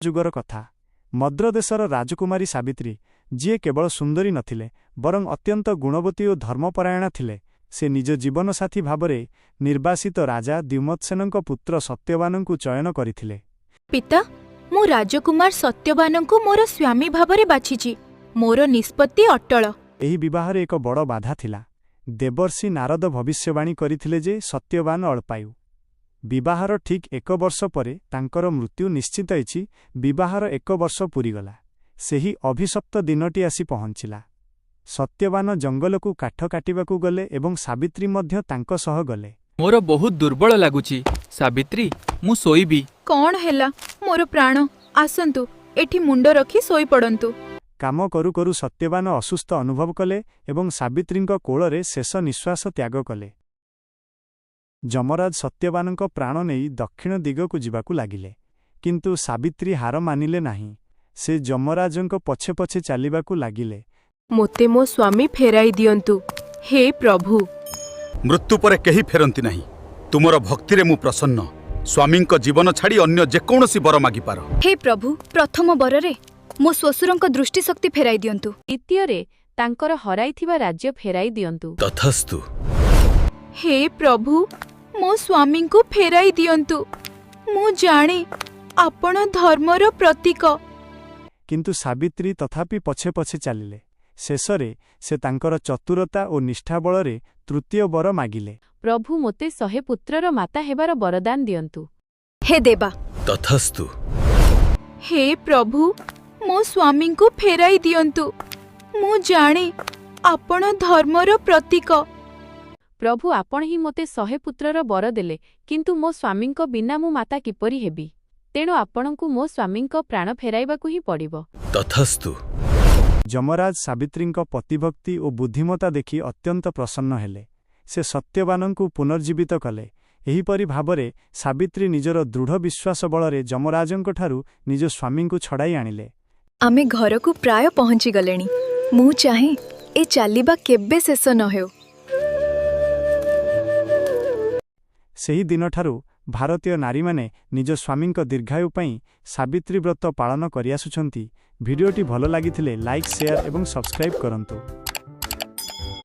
ଯୁଗର କଥା। ମଦ୍ରଦେଶର ରାଜକୁମାରୀ ସାବିତ୍ରୀ, ଯିଏ କେବଳ ସୁନ୍ଦରୀ ନଥିଲେ, ବରଂ ଅତ୍ୟନ୍ତ ଗୁଣବତୀ ଓ ଧର୍ମପରାୟଣା ଥିଲେ, ସେ ନିଜ ଜୀବନସାଥୀ ଭାବରେ ନିର୍ବାସିତ ରାଜା ଦ୍ୟୁମତ୍ସେନଙ୍କ ପୁତ୍ର ସତ୍ୟବାନଙ୍କୁ ଚୟନ କରିଥିଲେ। ପିତା, ମୁଁ ରାଜକୁମାର ସତ୍ୟବାନଙ୍କୁ ମୋର ସ୍ୱାମୀ ଭାବରେ ବାଛିଛି। ମୋର ନିଷ୍ପତ୍ତି ଅଟଳ। ଏହି ବିବାହରେ ଏକ ବଡ଼ ବାଧା ଥିଲା। ଦେବର୍ଷି ନାରଦ ଭବିଷ୍ୟବାଣୀ କରିଥିଲେ ଯେ ସତ୍ୟବାନ ଅଳ୍ପାୟୁ। ବିବାହର ଠିକ୍ ଏକ ବର୍ଷ ପରେ ତାଙ୍କର ମୃତ୍ୟୁ ନିଶ୍ଚିତ ଅଛି। ବିବାହର ଏକ ବର୍ଷ ପୂରିଗଲା। ସେହି ଅଭିଶପ୍ତ ଦିନଟି ଆସି ପହଞ୍ଚିଲା। ସତ୍ୟବାନ ଜଙ୍ଗଲକୁ କାଠ କାଟିବାକୁ ଗଲେ ଏବଂ ସାବିତ୍ରୀ ମଧ୍ୟ ତାଙ୍କ ସହ ଗଲେ। ମୋର ବହୁତ ଦୁର୍ବଳ ଲାଗୁଛି, ସାବିତ୍ରୀ। ମୁଁ ଶୋଇବି। କ'ଣ ହେଲା, ମୋର ପ୍ରାଣ? ଆସନ୍ତୁ, ଏଠି ମୁଣ୍ଡ ରଖି ଶୋଇପଡ଼ନ୍ତୁ। କାମ କରୁ କରୁ ସତ୍ୟବାନ ଅସୁସ୍ଥ ଅନୁଭବ କଲେ ଏବଂ ସାବିତ୍ରୀଙ୍କ କୋଳରେ ଶେଷ ନିଶ୍ୱାସ ତ୍ୟାଗ କଲେ। ଯମରାଜ ସତ୍ୟବାନଙ୍କ ପ୍ରାଣ ନେଇ ଦକ୍ଷିଣ ଦିଗକୁ ଯିବାକୁ ଲାଗିଲେ। କିନ୍ତୁ ସାବିତ୍ରୀ ହାର ମାନିଲେ ନାହିଁ। ସେ ଯମରାଜଙ୍କ ପଛେ ପଛେ ଚାଲିବାକୁ ଲାଗିଲେ। ମୋତେ ମୋ ସ୍ୱାମୀ ଫେରାଇ ଦିଅନ୍ତୁ, ହେ ପ୍ରଭୁ! ମୃତ୍ୟୁ ପରେ କେହି ଫେରନ୍ତି ନାହିଁ। ତୁମର ଭକ୍ତିରେ ମୁଁ ପ୍ରସନ୍ନ। ସ୍ୱାମୀଙ୍କ ଜୀବନ ଛାଡ଼ି ଅନ୍ୟ ଯେକୌଣସି ବର ମାଗିପାର। ହେ ପ୍ରଭୁ, ପ୍ରଥମ ବରରେ ମୋ ଶ୍ୱଶୁରଙ୍କ ଦୃଷ୍ଟିଶକ୍ତି ଫେରାଇ ଦିଅନ୍ତୁ। ଦ୍ୱିତୀୟରେ, ତାଙ୍କର ହରାଇଥିବା ରାଜ୍ୟ ଫେରାଇ ଦିଅନ୍ତୁ। ତଥାସ୍ତୁ। ହେ ପ୍ରଭୁ, ମୋ ସ୍ୱାମୀଙ୍କୁ ଫେରାଇ ଦିଅନ୍ତୁ। ମୁଁ ଜାଣେ, ଆପଣ ଧର୍ମର ପ୍ରତୀକ। କିନ୍ତୁ ସାବିତ୍ରୀ ତଥାପି ପଛେ ପଛେ ଚାଲିଲେ। ଶେଷରେ ସେ ତାଙ୍କର ଚତୁରତା ଓ ନିଷ୍ଠା ବଳରେ ତୃତୀୟ ବର ମାଗିଲେ। ପ୍ରଭୁ, ମୋତେ 100 ପୁତ୍ରର ମାତା ହେବାର ବରଦାନ ଦିଅନ୍ତୁ। ହେ ଦେବା! ତଥାସ୍ତୁ। ହେ ପ୍ରଭୁ, ମୋ ସ୍ୱାମୀଙ୍କୁ ଫେରାଇ ଦିଅନ୍ତୁ। ମୁଁ ଜାଣେ, ଆପଣ ଧର୍ମର ପ୍ରତୀକ। ପ୍ରଭୁ, ଆପଣ ହିଁ ମୋତେ 100 ପୁତ୍ରର ବର ଦେଲେ, କିନ୍ତୁ ମୋ ସ୍ୱାମୀଙ୍କ ବିନା ମୁଁ ମାତା କିପରି ହେବି? ତେଣୁ ଆପଣଙ୍କୁ ମୋ ସ୍ୱାମୀଙ୍କ ପ୍ରାଣ ଫେରାଇବାକୁ ହିଁ ପଡ଼ିବ। ତଥାସ୍ତୁ। ଯମରାଜ ସାବିତ୍ରୀଙ୍କ ପତିଭକ୍ତି ଓ ବୁଦ୍ଧିମତା ଦେଖି ଅତ୍ୟନ୍ତ ପ୍ରସନ୍ନ ହେଲେ। ସେ ସତ୍ୟବାନଙ୍କୁ ପୁନର୍ଜୀବିତ କଲେ। ଏହିପରି ଭାବରେ ସାବିତ୍ରୀ ନିଜର ଦୃଢ଼ ବିଶ୍ୱାସ ବଳରେ ଯମରାଜଙ୍କଠାରୁ ନିଜ ସ୍ୱାମୀଙ୍କୁ ଛଡ଼ାଇ ଆଣିଲେ। ଆମେ ଘରକୁ ପ୍ରାୟ ପହଞ୍ଚିଗଲେଣି। ମୁଁ ଚାହେଁ ଏ ଚାଲିବା କେବେ ଶେଷ ନ ହେଉ। ସେହି ଦିନଠାରୁ ଭାରତୀୟ ନାରୀମାନେ ନିଜ ସ୍ୱାମୀଙ୍କ ଦୀର୍ଘାୟୁ ପାଇଁ ସାବିତ୍ରୀ ବ୍ରତ ପାଳନ କରିଆସୁଛନ୍ତି। ଭିଡ଼ିଓଟି ଭଲ ଲାଗିଥିଲେ ଲାଇକ୍, ସେୟାର ଏବଂ ସବସ୍କ୍ରାଇବ୍ କରନ୍ତୁ।